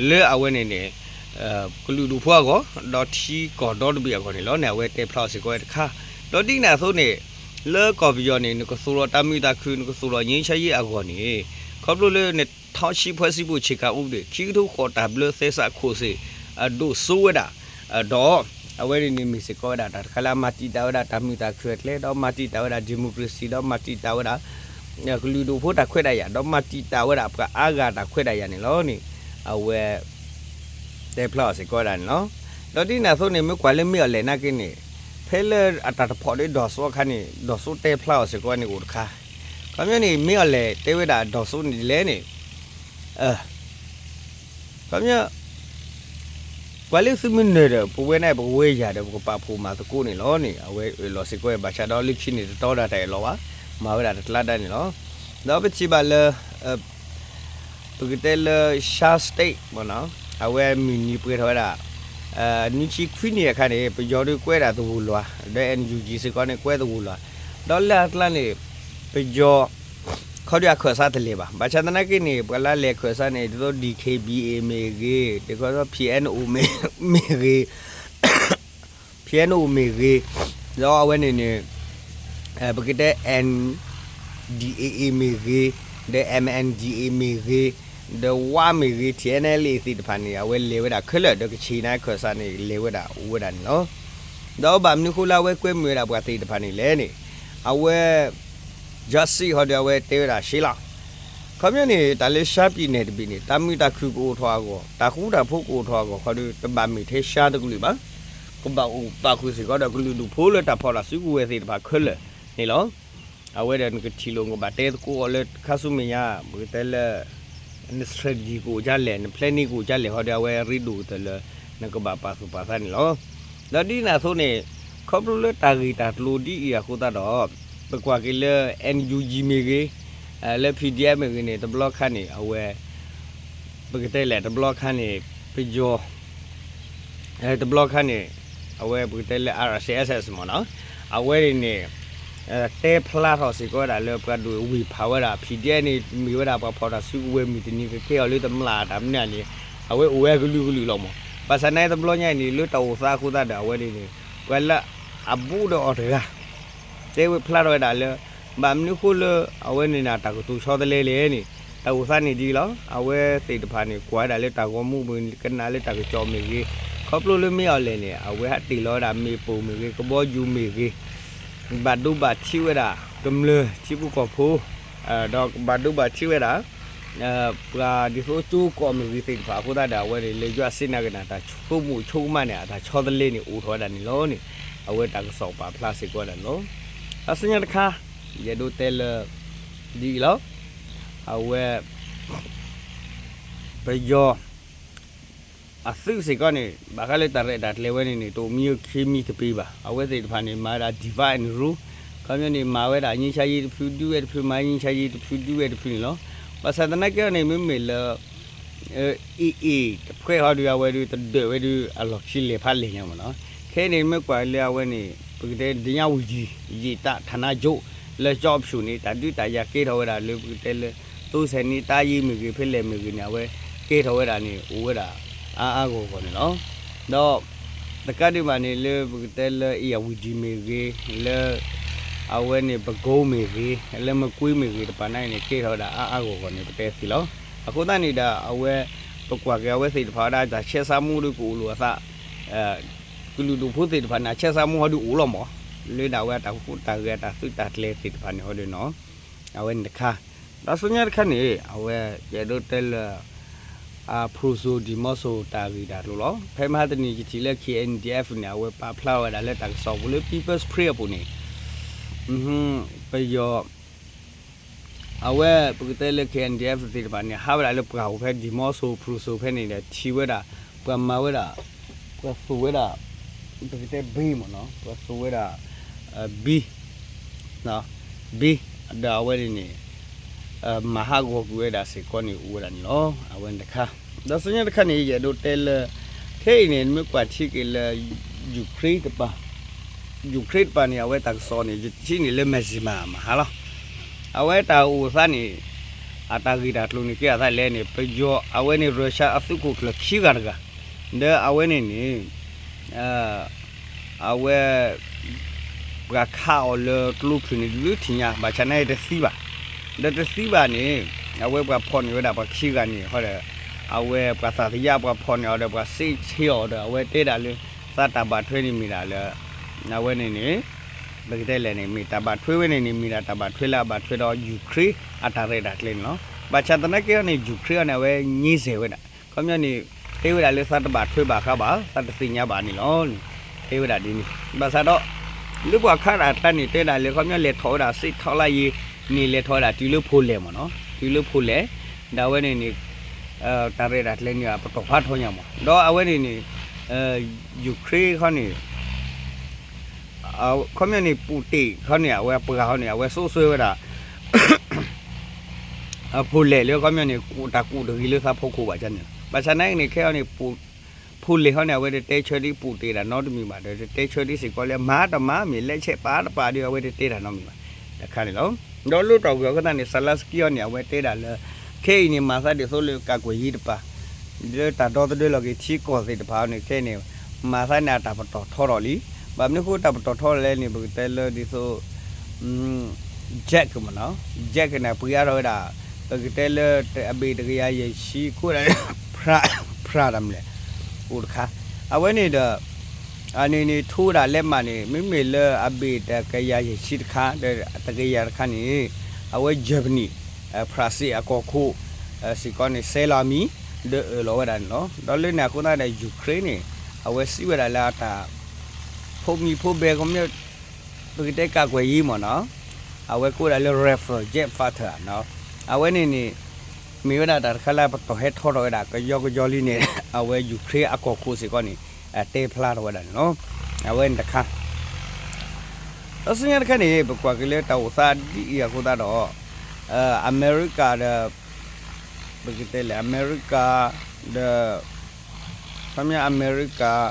လၢအဝဲန့ၣ်န့ၣ် ကလုာ်ဒူၣ်ဖိအဂီၢ် ဒီးထံကီၢ်ဒီတဘ့ၣ်အဂီၢ်န့ၣ်လီၤန့ၣ် အဝဲတဲဖျါအီၤစ့ၢ်ကီးဝဲတခါ, ဒီးဒ်န့ၣ်အသိးန့ၣ် လၢကီၢ်ပယီၤန့ၣ် နကသိၣ်လိတၢ်မုာ်တၢ်ခုၣ် နကသိၣ်လိညံဆါယံအဂီၢ်န့ၣ် ခီဖျိလၢနထီၣ်ဆံး ဖွဲ့စည်းပုံအခြေခံဥပဒေ ခံကထိဃိးတၢ်ဘျၢသဲစးခိၣ်စ့ၣ် အဒိၣ်စိဝဲဒၣ် ဒီး အဝဲန့ၣ်န့ၣ်မ့ၢ်စ့ၢ်ကီးဝဲဒၣ်တၢ်တခါလၢအမၤတံာ်တာ်ဝဲဒၣ် တၢ်မုာ်တၢ်ခုၣ်အကျဲ ဒီးမၤတံာ်တာ်ဝဲဒၣ် democracy ဒီးမၤတံာ်တာ်ဝဲဒၣ် ကလုာ်ဒူၣ်ဖိတၢ်ခွဲးတၢ်ယာ် ဒီးမၤတံာ်တာ်ဝဲဒၣ်ပှၤအါဂၤတၢ်ခွဲးတၢ်ယာ်န့ၣ်လီၤန့ၣ် အဝဲ တဲဖျါအီၤစ့ၢ်ကီးဝဲဒၣ်န့ၣ်လီၤ. ဒီးဒ်န့ၣ်အသိးန့ၣ် မ့ၢ်ကွၢ်လၢမ့ၢ်အီၤလဲၣ်နာ်က့န့ၣ် ဖဲလၢအတၢ်တဖီၣ်ဒီးဒီၣ်စိအခါန့ၣ် ဒီၣ်စိတဲဖျါအီၤစ့ၢ်ကီးန့ၣ်အိၣ်တခါ, ခီပညီန့ၣ် မ့ၢ်အီၤလဲၣ်တဲဝဲဒၣ်ဒီၣ်စိန့ၣ်လဲၣ်န့ၣ် ခီပညီ ပှၤလၢသုးမုၢ်နၢၤဒီး ပဝဲန့ၣ်ပကဝဲယၤဒီး ပကပာ်ဖှိၣ်မၤသကိးန့ၣ်လီၤန့ၣ် အဝဲအၢၣ်လီၤစ့ၢ်ကီးဝဲ ဘၣ်ဆၣ်ဒီးလၢခံန့ၣ် တတီဒၣ်တၢ်အၢၣ်လီၤဘၣ်, မၤဝဲဒၣ်တကျါဒၣ်န့ၣ်လီၤ. ဒီးပထံၣ်ဘၣ်လၢ ပကတဲလၢ Shan State မ့ၢ်နီၤ အဝဲမုၢ်နံၤပှဲၤထီၣ်ဝဲဒၣ် နွံဆံခွံနံၣ်အခါန့ၣ် ပယီၤဒုးကွဲးဒၣ်သဝူၤလွၤ ဒီး NUG စ့ၢ်ကီးန့ၣ် ကွဲးသဝူၤလွၤ, ဒီးလၢအကျါန့ၣ် ပယီၤ ခီဒုးအခၢၣ်စးတလဲၤဘၣ်. ဘၣ်ဆၣ်သနာ်က့န့ၣ် ပှၤလၢလဲၤခၢၣ်စးန့ၣ် ဒ်သိး DKBA မ့ၢ်ဂ့ၤ, ဒ်သိး PNO မ့ၢ်ဂ့ၤ, PNO မ့ၢ်ဂ့ၤ, ဒီးအဝဲန့ၣ်န့ၣ် ပကတဲ NDAA မ့ၢ်ဂ့ၤ, ဒီး MNDAA မ့ၢ်ဂ့ၤ, ဒီးဝါမ့ၢ်ဂ့ၤ TNLA သ့ၣ်တဖၣ်န့ၣ် အဝဲလဲၤဝဲဒၣ်ခဲလၢာ် ဒီးကချ့ၣ်န့ၣ်ခၢၣ်စးန့ၣ် လဲၤဝဲဒၣ်အိၣ်ဝဲဒၣ်န့ၣ်လီၤ. ဒီးဘၣ်မနုၤဃိလၢအဝဲကွဲမုာ်ဝဲဒၣ်ပှၤသ့ၣ်တဖၣ်န့ၣ်လဲၣ်န့ၣ် အဝဲ Jesse ဟီဒုးအဝဲတဲဝဲဒၣ်ရှဲလီၤ ခီပညီန့ၣ် တၢ်လၢ ရှမ်းပြည်နယ် တဘ့ၣ်န့ၣ် တၢ်မုာ်တၢ်ခုၣ်ကအိၣ်ထီၣ်အဂီၢ် တၢ်ဃူတၢ်ဖိးကအိၣ်ထီၣ်အဂီၢ် ခီဒုး တဘၣ်မ့ၢ်ထဲရှမ်းတကလုာ်ဘၣ်, ကဘၣ်အိၣ်ပာ်ဃုာ်စ့ၢ်ကီးဒီးကလုာ်ဒူၣ်ဖိလၢတၢ်ဖီၣ်တၢ်စုကဝဲၤသ့ၣ်တဖၣ်ခဲလၢာ်န့ၣ်လီၤ. အဝဲဒီးနကထံၣ်လိာ် နကဘၣ်တဲသကိးအီၤလၢခါဆူမဲာ်ညါ ပကတဲလၢ န strategy ကအိၣ်ဒ်လဲၣ် န planning ကအိၣ်ဒ်လဲၣ် ဟီဒုး အဝဲအရ့ဒိၣ်ကတၢၢ်လၢ နကဘၣ်ပာ်သူၣ်ပာ်သးန့ၣ်လီၤ. ဒီးဒ်န့ၣ်အသိးန့ၣ် ခီဖျိလၢတၢ်ဂ့ၢ်တၢ်ကျိၤဒ်အံၤအဃိသတးဒီး ပကွၢ်က့ၤလၢ NUG မ့ၢ်ဂ့ၤ, လၢ PDF မ့ၢ်ဂ့ၤန့ၣ် တဘျီခါန့ၣ် အဝဲ ပကတဲလဲၣ် တဘျီခါန့ၣ် ပယီၤ တဘျီခါန့ၣ် အဝဲပကတဲလၢ RCSS မ့ၢ်နီၤ အဝဲန့ၣ်န့ၣ် တဲဖျါထီၣ်စ့ၢ်ကီးဝဲဒၣ်လၢပှၤဒိၣ်ဝ့ၢ်ဖးဝဲဒၣ် PDF န့ၣ် မ့ၢ်ဝဲဒၣ်ပှၤဖီၣ်တၢ်စုကဝဲၤမုၢ်တနံၤကကဲအီၤလၢတမျၢ်တၢ်မနုၤန့ၣ် အဝဲအိၣ်ဝဲကလုာ်ကလုာ်လီၤမး. ဘၣ်ဆၣ်န့ၣ်တဘျီညါအံၤန့ၣ် လၢတၢ်အိၣ်သးအဃိသတးဒီး အဝဲန့ၣ်န့ၣ် ပှၤလၢအဘူးဒီးအီၤတဂၤ တဲဝဲဖျါထီၣ်ဝဲဒၣ်လၢ ဘၣ်မနုၤဃိလၢ အဝဲန့ၣ်န့ၣ်တၢ်ကတိၤဆီတလဲလဲၣ်န့ၣ် တၢ်အိၣ်သးန့ၣ်ဒ်လီၤ. အဝဲသ့ၣ်တဖၣ်န့ၣ် ကွၢ်ဝဲဒၣ်လၢတၢ်ဂီၤမူပူၤ ကနၣ်လၢတၢ်ကစီၣ်မ့ၢ်ဂ့ၤ, ခီဖျိလၢမ့ၢ်အီၤလဲၣ်န့ၣ် အဝဲဟးတ့ၢ်လီၤဝဲဒၣ်မ့ၣ်ပိၢ်မ့ၢ်ဂ့ၤ, ကဘီယူၤမ့ၢ်ဂ့ၤ, ဘၣ်ဒိဘၣ်ထံးဝဲဒၣ် ကမျၢၢ်ထံဖိကီၢ်ဖိ ဒီးကဘၣ်ဒိဘၣ်ထံးဝဲဒၣ် ပှၤဒ်သိးကၠိကီၢ်မ့ၢ်ဂ့ၤသ့ၣ်တဖၣ်အဃိသတးဒီး အဝဲန့ၣ် လဲၤယွၤစ့နာ်က့န့ၣ် တၢ်ဆိကမိၣ်ဆိကမးန့ၣ် အတၢ်ဆီတလဲန့ၣ် အိၣ်ထီၣ်ဝဲဒၣ်န့ၣ်လီၤန့ၣ် အဝဲတၢ်ကစီၣ်ပာ်ဖျါစ့ၢ်ကီးဝဲဒၣ်န့ၣ်လီၤ. အဆူညါတခါ ယအဲၣ်ဒိးတဲလၢ ဒ်အံၤလီၤ. အဝဲ ပယီၤ အသုးစ့ၢ်ကီးန့ၣ် ဘၣ်ဃးလၢတၢ်ရဲၣ်တၢ်ကျဲၤဝဲန့ၣ်န့ၣ် တအိၣ်မံအိၣ်ခံမံတပ့ၤဘၣ်. အဝဲသ့ၣ်တဖၣ်န့ၣ် မၤဝဲဒၣ် divide and rule ခီပညီန့ၣ် မၤဝဲဒၣ် ငြိမ်းချမ်းရေး တဖု ဒုးဝဲတဖု မၤ ငြိမ်းချမ်းရေး တဖု ဒုးဝဲတဖုန့ၣ်လီၤ. ဘၣ်ဆၣ်သနာ်က့န့ၣ် မ့မ့ၢ်လၢ AA တဖုဟီဒုး အဝဲဒုး တဒၢးဝဲဒုး အလီၢ်ခံလဲၤဖးလဲၢ်ညါမ့ၢ်နီၤ. ခဲအံၤန့ၣ် မ့ၢ်ကွၢ်လၢအဝဲန့ၣ် ပကတဲ ဓာတ်ဝီဒံ ရေတပ်ဌာနချုပ် လၢကျောက်ဖြူန့ၣ် တၢ်ဒုးတၢ်ယၤကဲထီၣ်ဝဲဒၣ်လၢပကတဲလၢ သိဆဲးန့ၢ်တၢ်ယံာ်မ့ၢ်ဂ့ၤ ဖဲလဲၣ်မ့ၢ်ဂ့ၤန့ၣ် အဝဲကဲထီၣ်ဝဲဒၣ်န့ၣ် အိၣ်ဝဲဒၣ်အါအါဂီၢ်ဂီၢ်န့ၣ်လီၤ. ဒီး တကးဒံးဘၣ်န့ၣ် လၢပကတဲလၢ ဧရာဝတီ မ့ၢ်ဂ့ၤ လၢ အဝဲန့ၣ် ပဲခူး မ့ၢ်ဂ့ၤ လၢ မကွေး မ့ၢ်ဂ့ၤ တပၤန့ၣ်န့ၣ် ကဲထီၣ်ဝဲဒၣ်အါအါဂီၢ်ဂီၢ်န့ၣ် ပတဲသ့လီၤ. အဃိသတးန့ၣ်ဒီး အဝဲ ပကွၢ်က့ၤအဝဲသ့ၣ်တဖၣ်ဝဲဒၣ်တၢ်ဆဲးစးမူဒီးကအိၣ်လိာ်အသး, ကလုာ်ဒူၣ်ဖိသ့ၣ်တဖၣ်န့ၣ် အဆဲးစးမူဟီဒုးအိၣ်လီၤမး, လၢဒၣ်ဝဲတၢ်ဃူတၢ်ဂဲၤတၢ်သုးတၢ်ကျဲၤသ့ၣ်တဖၣ်န့ၣ်ဟီဒုးနီၤ, အဝဲန့ၣ်တခါ, ဒီးဆူညါတခါန့ၣ် အဝဲယအဲၣ်ဒိးတဲလၢ ဖရူစိၤဒံၣ်မီစိၤတၢ်ဂ့ၢ်တၢ်ကျိၤလီၤ. ဖဲမဟါတနံၤယထံၣ်လၢ K N D F န့ၣ် အဝဲပာ်ဖျါဝဲဒၣ်လၢတၢ်ကစီၣ်ပူၤလၢ People's Spring အပူၤန့ၣ် ပယီၤ အဝဲပကတဲလၢ K N D F သ့ၣ်တဖၣ်န့ၣ် ဟးဝဲဒၣ်လၢပှၢ်ပူၤဖဲဒံၣ်မီစိၤဖရူစိၤဖဲန့ၣ်ဒီး ထံၣ်ဝဲဒၣ် ပှၤမၤဝဲဒၣ် ပှၤသူၣ်ဝဲဒၣ် ပကတဲဘ့မ့ၢ်နီၤ ပှၤသူၣ်ဝဲဒၣ် ဘံ ဘံ ဒီးအဝဲန့ၣ်န့ၣ် မၤဟးဂီၤကွံာ်ဝဲဒၣ်စ့ၢ်ကီးန့ၣ် အိၣ်ဝဲဒၣ်န့ၣ်လီၤ. အဝဲန့ၣ်တခါ, ဒီးဆူညါတခါန့ၣ် ယအဲၣ်ဒိးတဲလၢ ခဲအံၤန့ၣ် နမ့ၢ်ကွၢ်ထံက့ၤလၢ ယူၤခရ့တပၤ, ယူၤခရ့တပၤန့ၣ် အဝဲတၢ်ကစီၣ်န့ၣ် ယထံၣ်န့ၣ်လၢ Mizzima မဟါလီၤ. အဝဲတၢ်အိၣ်သးန့ၣ် အတၢ်ဂ့ၢ်တၢ်ကျိၤန့ၣ် ကဲအသးလဲၣ်န့ၣ် ပယီၤ အဝဲန့ၣ် Russia အသုးခိၣ်ကျၢၢ်ခံဂၤတဂၤ, ဒီးအဝဲန့ၣ်န့ၣ် အဝဲ ပှၤခးအီၤလၢကျိချံန့ၣ် ဒုးထံၣ်ညါ ဘၣ်ဆၣ်နာ်က့တသံဘၣ်, ဒီးတသံဘၣ်န့ၣ် အဝဲပှၤဖီၣ်န့ၢ်ဝဲဒၣ်ပှၤခံဂၤန့ၣ် ဟီဒီး အဝဲပှၤသးသယါပှၤဖီၣ်န့ၢ်အီၤဒီးပှၤစ့ဆ့အီၤဒီး အဝဲတဲဒၣ်လၢ သးတၢ်ဘၣ်ထွဲန့ၣ်မ့ၢ်ဒၣ်လၢ အဝဲန့ၣ်န့ၣ် ပကတဲလဲၣ်န့ၣ် မ့ၢ်တၢ်ဘၣ်ထွဲဝဲန့ၣ်န့ၣ် မ့ၢ်ဒၣ်တၢ်ဘၣ်ထွဲလၢအဘၣ်ထွဲဒီး ယူၤခရ့အတၢ်ရဲၣ်တၢ်ကျဲၤန့ၣ်လီၤ. ဘၣ်ဆၣ်သနာ်က့န့ၣ် ယူၤခရ့အီၤန့ၣ် အဝဲငြင်းဆန်ဝဲဒၣ် ခီပညီန့ၣ် တဲဝဲဒၣ်လၢသးတဘၣ်ထွဲဘၣ်ဃးဘၣ် သးတသ့ၣ်ညါဘၣ်န့ၣ်လီၤန့ၣ် တဲဝဲဒၣ်ဒ်န့ၣ် ဘၣ်ဆၣ်ဒီး လၢပှၤခးတၢ်အကျါန့ၣ် တဲဒၣ်လၢခီပညီလဲၤထီၣ်ဝဲဒၣ် စစ်ထောက်လှမ်းရေး န့ၣ် လဲၤထီၣ်ဝဲဒၣ်တုၤလၢဖိလဲၣ်မ့ၢ်နီၤ တုၤလၢဖိလဲၣ် ဒီးအဝဲန့ၣ်န့ၣ် တၢ်ရဲၣ်တၢ်ကျဲၤန့ၣ် အပတီၢ်ဖးထီညါမ့ၢ် ဒီးအဝဲန့ၣ်န့ၣ် ယူၤခရ့ခီန့ၣ် ခီပညီန့ၣ် ပူၣ်တ့ၢ်ခီန့ၣ် အဝဲပှၤခီန့ၣ် အဝဲစိစိဝဲဒၣ် ဖိလဲၣ်လၢခီပညီန့ၣ် တၢ်ကူၣ်တရံးလၢသးဖီခိၣ်ဘၣ်န့ၣ်လီၤ. ဘၣ်ဆၣ်နာ်က့န့ၣ် ခဲအံၤန့ၣ် ဖိလဲၣ်ခီန့ၣ် အဝဲတတဲဆၢဒ်ပူၣ်တ့ၢ်တၢ်နီတမံၤဘၣ်ဒီး တတဲဆၢဒ်စ့ၢ်ကီးလၢမၤတမၤမ့ၢ်လဲးဆဲးပာ်တပာ်ဒီး အဝဲတတဲတၢ်နီတမံၤဘၣ် တခါန့ၣ်လီၤ. ဒီးလၢတၢ်ဂ့ၢ်အဃိသတးန့ၣ် Zelenskyy အီၤန့ၣ် အဝဲတဲဒၣ်လၢ ခဲအံၤန့ၣ် မၤသးဒ်သိးလၢကကွဲၢ်ယံၤတပၤ လၢတၢ်ဒီသဒၢလီၤက့ၤထံကီၢ်သ့ၣ်တဖၣ်န့ၣ် ခဲအံၤန့ၣ် မၤသးန့ၣ်အတၢ်ပတီၢ်ထီထီၣ်လံ. ဘၣ်မနုၤဃိတၢ်ပတီၢ်ထီထီၣ်လဲၣ်န့ၣ် ပကတဲလၢဒ်သိး Jack မ့ၢ်နီၤ Jack န့ၣ် ပှ့ၤအါထီၣ်ဝဲဒၣ် ပကတဲလၢအဘ့ၣ်တကယၤယဲၢ်ဆံ ခိးဝဲဒၣ်လၢ ဖြး ဖြးတၢ်မလဲၣ် အိၣ်တခါ အဝဲန့ၣ်ဒီး အန့ၣ်န့ၣ် ထိဝဲဒၣ်လဲးမးန့ၣ် မ့မ့ၢ်လၢအဘ့ၣ်တကယၤယဲၢ်ဆံတခါ ဒီးတကယၤတခါန့ၣ် အဝဲ Germany ဖြးစ့ၣ်အကီၢ်ခိၣ် စ့ၢ်ကီးန့ၣ် ဆဲးလီၤအမံၤ ဒီးအၢၣ်လီၤဝဲဒၣ်န့ၣ်လီၤ. ဒီးလၢန့ၣ်အဃိသတးဒီး ယူၤခရ့န့ၣ် အဝဲစံးဝဲဒၣ်လၢအတၢ် ဖိမံၤဖိဘဲ ခီပညီ ပကတဲကကွဲၢ်ယံၤမ့ၢ်နီၤ အဝဲကိးဝဲဒၣ်လၢ Rafale jet fighter နီၤ အဝဲန့ၣ်န့ၣ် မ့ၢ်ဝဲဒၣ်တၢ်တခါလၢအပတီၢ်ဟဲထီထီၣ်ဝဲဒၣ် ကယီကယီလံန့ၣ် အဝဲယူၤခရ့အကီၢ်ခိၣ်စ့ၢ်ကီးန့ၣ် တဲဖျါထီၣ်ဝဲဒၣ်န့ၣ်လီၤ. အဝဲန့ၣ်တခါ ဒီးဆူညါတခါန့ၣ် ပကွၢ်က့ၤလၢတၢ်အိၣ်သးဒ်အံၤအဃိသတးဒီး အမဲရကၤဒီး ပကတဲလဲၣ် အမဲရကၤ ဒီး ခီပညီအမဲရကၤ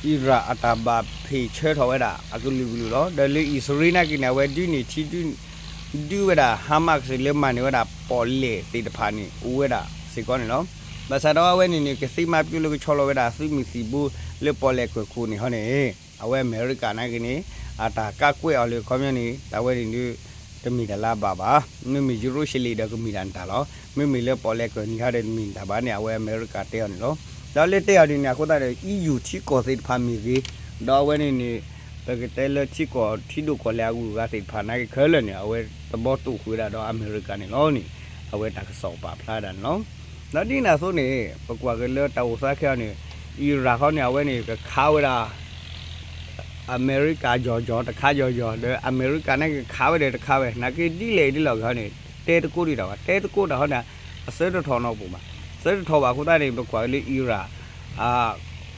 ဒီး အံရၣ်အတၢ်ဘၣ်ဖ့ၣ်ဆၢထီၣ်ဝဲဒၣ် အကလုာ်ကလုာ်လီၤ. ဒီးလၢအံၣ်စရ့လးနာ်က့န့ၣ် အဝဲဒုးန့ၢ်ထံ ဒုးဝဲဒၣ် Hamas လၢမၤန့ၢ်ဝဲဒၣ်ပီၣ်လဲၣ်သ့ၣ်တဖၣ်န့ၣ် အိၣ်ဝဲဒၣ်စ့ၢ်ကီးန့ၣ်လီၤ. ဘၣ်ဆၣ်ဒီးအဝဲန့ၣ်န့ၣ် ကသ့မၤပျိလၢကဆီလီၤဝဲဒၣ်သုးမုၢ်သံၣ်ဘိလၢပီၣ်လဲၣ်ကွဲၢ်ခိၣ်န့ၣ်ဟီန့ၣ် အဝဲအမဲရကၤနာ်က့န့ၣ် အတၢ်ကးကွဲးအီၤလၢခီပညီန့ၣ် တၢ်ဝဲန့ၣ်ဒုး တမ့ၢ်တၢ်လၢအဘၣ်ဘၣ်. မ့မ့ၢ်ယရူၤၡလ့ၣ်ဒီးကမ့ၢ်တၢ်နတၢ်လီၤ. မ့မ့ၢ်လၢပီၣ်လဲၣ်ကွဲၢ်နံၤဟီဒီးတမ့ၢ်တၢ်ဘၣ်န့ၣ် အဝဲအမဲရကၤတဲအီၤန့ၣ်လီၤ. ဒီးလၢတဲအီၤဒ်န့ၣ်အဃိသတးဒီး EU ထံကီၢ်သ့ၣ်တဖၣ်မ့ၢ်ဂ့ၤ, ဒီးအဝဲန့ၣ်န့ၣ် ပကတဲလၢထံကီၢ်ထံဒိၣ်ကီၢ်လဲၢ်အဂုၤအဂၤသ့ၣ်တဖၣ်နာ်က့ခဲလၢာ်န့ၣ် အဝဲတဘီတိာ်ဃုာ်ဝဲဒၣ်ဒီးအမဲရကၤန့ၣ်လီၤန့ၣ် အဝဲတၢ်ကစီၣ်ပာ်ဖျါဒၣ်န့ၣ်လီၤ. ဒီးဒ်န့ၣ်အသိးန့ၣ် ပကွၢ်က့ၤလၢတၢ်အိၣ်သးခဲအံၤန့ၣ် အံရၣ်ဃီန့ၣ် အဝဲန့ၣ်ကခးဝဲဒၣ် အမဲရကၤယီၤယီၤ တခါယီၤယီၤ ဒီးအမဲရကၤနာ်က့ခးဝဲဒီးတခါဝဲ နာ်က့ဒ်လဲၣ်ဒ်လဲၣ်ဂ့ၤန့ၣ် တဲတကိးဒံးတၢ်ဘၣ် တဲတကိးတၢ်ဃီန့ၣ် အဆၢတထီၣ်နီတပူၤဘၣ်. ဆၢတထီၣ်ဘၣ်အဃိသတးန့ၣ် ပကွၢ်က့ၤလၢအံရၣ်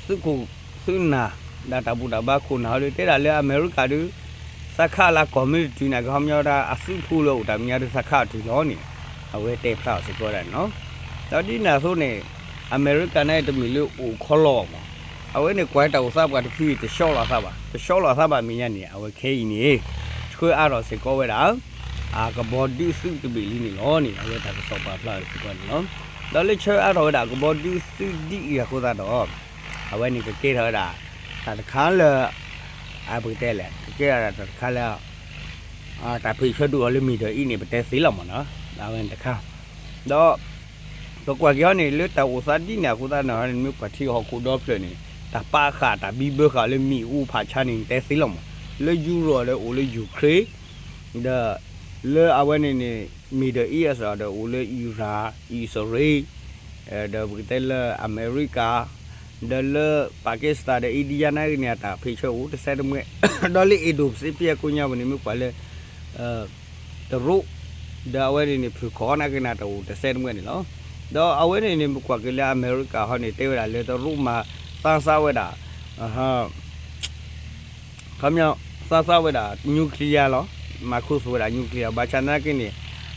သုးခိၣ်သုးနၢ် ဒီးတၢ်ဘူၣ်တၢ်ဘါခိၣ်နၢ်ဟီဒီး တဲဒၣ်လၢအမဲရကၤဒုး သးခးလၢကီၢ်မ့ၢ်တတုၤန့ၣ် ကဟီပညီဒၣ်အသုးဖိလၢအိၣ်တၢ်မဲာ်ညါဒုးသးခးအီၤတုၤလီၤန့ၣ် အဝဲတဲဖျါအီၤစ့ၢ်ကီးဝဲဒၣ်န့ၣ်လီၤ. ဒီးဒ်န့ၣ်အသိးန့ၣ် အမဲရကၤန့ၣ်တမ့ၢ်လၢအိၣ်ခီလီၤမး အဝဲန့ၣ်ကွၢ်တၢ်အိၣ်သးပှၤတဖုအံၤတဆှီလီၤသးဘၣ် တဆှီလီၤသးဘၣ်မဲာ်ညါန့ၣ် အဝဲခဲအံၤန့ၣ် ဆှၢအါထီၣ်စ့ၢ်ကီးဝဲဒၣ် အကဘီဒုးသုးတဘ့ၣ်လံန့ၣ်လီၤန့ၣ် အဝဲတၢ်ကစီၣ်ပာ်ဖျါအီၤစ့ၢ်ကီးန့ၣ်လီၤ. ဒီးလၢဆှၢအါထီၣ်ဝဲဒၣ်ကဘီဒုးသုးဒ်အံၤအဃိသတးဒီး အဝဲန့ၣ်ကကဲထီၣ်ဝဲဒၣ် တၢ်တခါလၢ ပကတဲလဲၣ် ကကဲထီၣ်ဒၣ်တၢ်တခါလၢ တၢ်ဖ့ၣ်ဆၢဒုးအီၤလၢမ့ၢ်ဒီးအံၤန့ၣ် ပတဲသ့လီၤမးနီၤ အဝဲန့ၣ်တခါ ဒီး ပကွၢ်က့ၤဟီန့ၣ် လၢတၢ်အိၣ်သးဒ်န့ၣ်အဃိသတးန့ၣ် မ့ၢ်ပှၤထံဂၤဟီၣ်ခိၣ်ဒီဖျၢၣ်န့ၣ် တၢ်ပာ်ဃာ်တၢ်ဘံဘၢဃာ်လၢမ့ၣ်အူဖးဆါန့ၣ် တဲသ့လီၤမး, လၢယူရိၣ်ဒီးအိၣ်လၢ Ukraine ဒီး လၢအဝဲန့ၣ်န့ၣ် Middle East ဒီးအိၣ်လၢ Iran အံၣ်စရ့လး ဒီးပကတဲလၢအမဲရကၤ ဒီးလၢ Pakistan ဒီး India နာ်က့န့ၣ် အတၢ်ဖံးဆၢအိၣ်တစဲးတမှဲ, ဒီးလၢ Indo-Pacific အကိးညါပူၤန့ၣ် မ့ၢ်ကွၢ်လၢ တရူး ဒီးအဝဲန့ၣ်န့ၣ် ဖုၣ်ခီၣ်နာ်က့န့ၣ် တၢ်အိၣ်တစဲးတမှဲန့ၣ်လီၤ. ဒီးအဝဲန့ၣ်န့ၣ် ပကွၢ်က့ၤလၢအမဲရကၤဟီန့ၣ် တဲဝဲဒၣ်လၢတရူးမၤသးစၢ်ဝဲဒၣ် ခီပညီ သးစၢ်ဝဲဒၣ် nuclear လီၤ, မၤခူသူၣ်ဝဲဒၣ် nuclear ဘၣ်ဆၣ်သနာ်က့န့ၣ်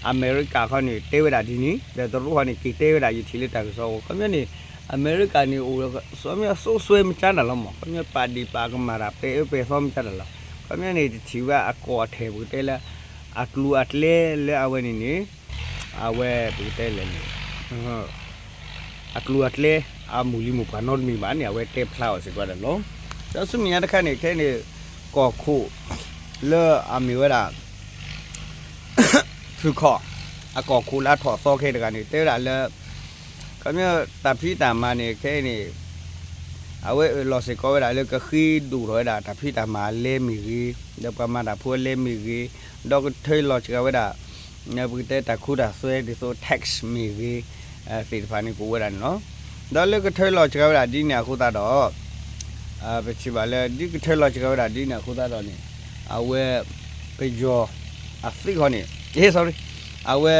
အမဲရကၤခီန့ၣ် တဲဝဲဒၣ်ဒ်န့ၣ် ဒီးတရူးခီန့ၣ် က့ၤတဲဝဲဒၣ်ယထံၣ်လၢတၢ်ကစီၣ်အဂီၢ် ခီပညီန့ၣ် အမဲရကၤန့ၣ် အိၣ် ခီပညီစိစွဲမကၢ်တၢ်လီၤမး, ခီပညီပာ်ဒ့ၣ်ပာ်ကမၣ်တၢ်ပဲာ်အၢပဲာ်သီမကၢ်တၢ်လီၤ. ခီပညီန့ၣ် တထံၣ်ဝဲအကီၢ်အထဲၣ်ပကတဲလၢ အကျိၤအကျဲလၢအဝဲန့ၣ်န့ၣ် အဝဲပကတဲလဲၣ်န့ၣ် အကျိၤအကျဲ အမုၢ်လံမုၢ်ပှၢ်နီတမံၤဘၣ်န့ၣ် အဝဲတဲဖျါအီၤစ့ၢ်ကီးဒၣ်လီၤ. ဒီးဆူမဲာ်ညါတခါန့ၣ် ခဲအံၤန့ၣ် ကီၢ်ခိၣ် လၢအမ့ၢ်ဝဲဒၣ် ဖုၣ်ခီၣ် အကီၢ်ခိၣ်လၢအထီၣ်သီခဲတဂၤန့ၣ် တဲဝဲဒၣ်လၢ ခီပညီတၢ်ဖံးတၢ်မၤန့ၣ် ခဲအံၤန့ၣ် အဝဲအၢၣ်လီၤစ့ၢ်ကီးဝဲဒၣ်လၢကဃ့ဒိၣ်ထီၣ်ဝဲဒၣ်တၢ်ဖံးတၢ်မၤအလဲမ့ၢ်ဂ့ၤ, ဒီးပှၤမၤတၢ်ဖိအလဲမ့ၢ်ဂ့ၤ, ဒီးကထၢလီၤစှၤဝဲဒၣ် ပကတဲတၢ်ခူတၢ်သွဲဒ်သိး tax မ့ၢ်ဂ့ၤ သ့ၣ်တဖၣ်န့ၣ်ကအိၣ်ဝဲဒၣ်န့ၣ်လီၤ. ဒီးလၢကထၢလီၤစှၤဝဲဒၣ်ဒ်န့ၣ်အဃိသတးဒီး ပထံၣ်ဘၣ်လၢ ဒ်ကထၢလီၤစှၤဝဲဒၣ်ဒ်န့ၣ်အဃိသတးဒီးန့ၣ် အဝဲ ပယီၤအသုးခီန့ၣ် sorry အဝဲ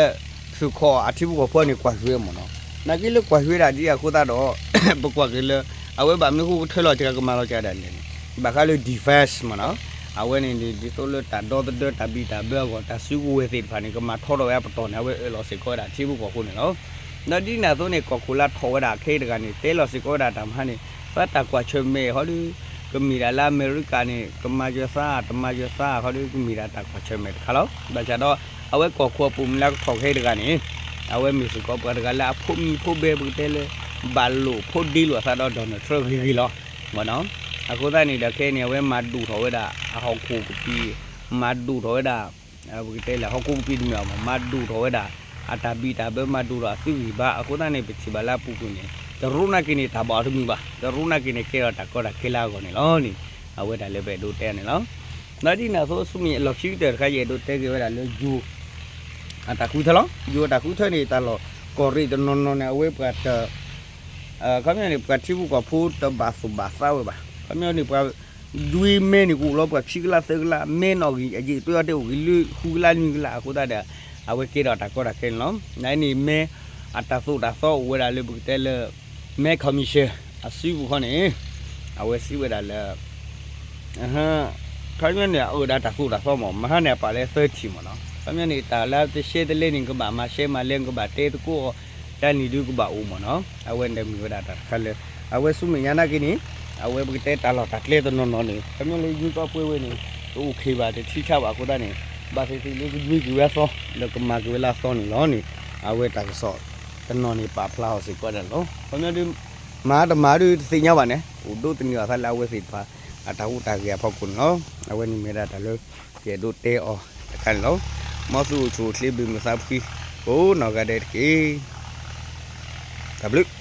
ဖုၣ်ခီၣ်အထံဖိကီၢ်ဖိန့ၣ် ကွၢ်ဃုာ်ဝဲမ့ၢ်နီၤ. နာ်က့လၢကွၢ်ဃုာ်ဝဲဒၣ်ဒ်အဃိသတးဒီး ပကွၢ်က့ၤလၢ အဝဲဘၣ်မနုၤဃိကထၢလီၤစှၤကမၤလီၤစှၤဒၣ်လဲာ်န့ၣ် ဘၣ်ဃးလၢ defense မ့ၢ်နီၤ. အဝဲန့ၣ်န့ၣ် ဒ်သိးလၢတၢ်ဒီသဒၢတၢ်ဘံၣ်တၢ်ဘၢအဂီၢ် တၢ်စုကဝဲၤသ့ၣ်တဖၣ်န့ၣ် ကမၤထီထီၣ်ဝဲအပတီၢ်န့ၣ် အဝဲအၢၣ်လီၤစ့ၢ်ကီးဝဲဒၣ်ထံဖိကီၢ်ဖိန့ၣ်လီၤ. ဒီးဒ်န့ၣ်အသိးန့ၣ် ကီၢ်ခိၣ်လၢထီၣ်ဝဲဒၣ်ခဲအံၤတဂၤန့ၣ် တဲလီၤစ့ၢ်ကီးဝဲဒၣ်တၢ်မဟါန့ၣ် ပှၤတၢ်ကွၢ်ဆၢၣ်မဲာ်ဟီဒီး ကမ့ၢ်ဒၣ်လၢအမဲရကၤန့ၣ် ကမၤယွၤသး တမၤယွၤသးဟီဒီး ကမ့ၢ်ဒၣ်တၢ်ကွၢ်ဆၢၣ်မဲာ်တခါလီၤ. ဘၣ်ဆၣ်ဒီး အဝဲကီၢ်ခိၣ်အပူၤမုၢ်လၢကထီၣ်ခဲအံၤတဂၤန့ၣ် အဝဲမ့ၢ်စ့ၢ်ကီးပှၤတဂၤလၢအဖိမံၤဖိဘဲပကတဲလၢ ဘၣ်လိာ်ဖိးဒ့လိာ်အသးဒီး Donald Trump ဂ့ၤဂ့ၤလီၤ. မ့ၢ်နီၤ. အဃိသတးန့ၣ်ဒီးခဲအံၤန့ၣ် အဝဲမၤဒိၣ်ထီၣ်ဝဲဒၣ် အဟီၣ်ခိၣ်ကပံာ် မၤဒိၣ်ထီၣ်ဝဲဒၣ် ပကတဲလၢဟီၣ်ခိၣ်ကပံာ်တမ့ၢ်အီၤမး မၤဒိၣ်ထီၣ်ဝဲဒၣ် အတၢ်ဘံၣ်တၢ်ဘၢ မၤဒိၣ်ထီၣ်အသုးဂံၢ်ဘါ အဃိသတးန့ၣ် ပထံၣ်ဘၣ်လၢအပူၤကွံာ်န့ၣ် တရူးနာ်က့န့ၣ် တၢ်ဘၣ်အီၤတမုာ်ဘၣ်. တရူးနာ်က့န့ၣ် ကဲထီၣ်တၢ်ကီတၢ်ခဲလၢအဂီၢ်န့ၣ်လီၤန့ၣ် အဝဲဒၣ်လၢပအဲၣ်ဒိးတဲန့ၣ်လီၤ. ဒီးဒ်န့ၣ်အသိး ဆူမဲာ်ညါလီၢ်ခံကတၢၢ်တခါ ယအဲၣ်ဒိးတဲက့ၤဝဲဒၣ်လၢယိၤ အတၢ်ဃုထၢလီၤ. ယိၤအတၢ်ဃုထၢန့ၣ် တၢ်လီၢ်ကီၢ်ရ့ၣ်တနီၤနီၤန့ၣ် အဝဲပှၤတ ခီပညီန့ၣ် ပှၤထံဖိကီၢ်ဖိတဘၣ်သူၣ်ဘၣ်သးဝဲဘၣ်. ခီပညီန့ၣ် ပှၤ ဒွံမဲန့ၣ်ကအိၣ်လီၤ ပှၤခံကလးသၢကလး မဲနီၣ်ဂံၢ် အယံာ်တွဲအီၤတဲအိၣ်ဂံၢ်လွံၢ်ဃုကလးနွံကလး အဃိသတးဒီး အဝဲကဲထီၣ်တၢ်ကီတၢ်ခဲန့ၣ်လီၤ. နန့ၣ် မဲ အတၢ်သိၣ်တၢ်သီအိၣ်ဝဲဒၣ်လၢပကတဲလၢ မဲ commission အစုပူၤခီန့ၣ် အဝဲစံးဝဲဒၣ်လၢ ခီပညီန့ၣ် အအိၣ်ဒၣ်တၢ်သိၣ်တၢ်သီမး မဟါန့ၣ် အပာ်လၢ thirty မ့ၢ်နီၤ. ခီပညီန့ၣ် တၢ်လၢတရှဲတလဲန့ၣ် ကဘၣ်မၤရှဲမၤလဲ ကဘၣ်တဲသကိးအီၤ တၢ်နံၤဒုကဘၣ်အိၣ်မ့ၢ်နီၤ. အဝဲန့ၣ်မ့ၢ်ဝဲဒၣ်တၢ်တခါလၢ အဝဲဆူမဲာ်ညါနာ်က့န့ၣ် အဝဲပကတဲတၢ်လီၢ်တၢ်ကျဲတနီၤနီၤန့ၣ် ခီပညီလၢယွံကီးပှဲၤဝဲန့ၣ် တအိၣ်ခ့ဘၣ် တထံဆါဘၣ်အဃိသတးန့ၣ် ဘၣ်သ့ၣ်သ့ၣ်လၢကယွံက့ၤဝဲအသီ ဒီးကမၤက့ၤဝဲလၢအသီန့ၣ်လီၤန့ၣ် အဝဲတၢ်ကစီၣ်တနီၤန့ၣ် ပာ်ဖျါအီၤစ့ၢ်ကီးဒၣ်လီၤ. ခီပညီဒု မၤတမၤဒုတသ့ၣ်ညါဘၣ်န့ၣ် အိၣ်ဒိးသန့ၤအီၤသးလၢအဝဲသ့ၣ်တဖၣ် အတၢ်ဟူးတၢ်ဂဲၤအဖီခိၣ်န့ၣ်လီၤ. အဝဲန့ၣ်မ့ၢ်ဒၣ်တၢ်လၢ ယအဲၣ်ဒိးတဲအီၤတခါန့ၣ်လီၤ. မ်သုအိၣ်ဆူၣ်အိၣ်ချ့ဘၣ်မုာ်သးဖှံ ကိးနီၢ်ဂၤဒဲးတက့ၢ်. တၢ်ဘျုး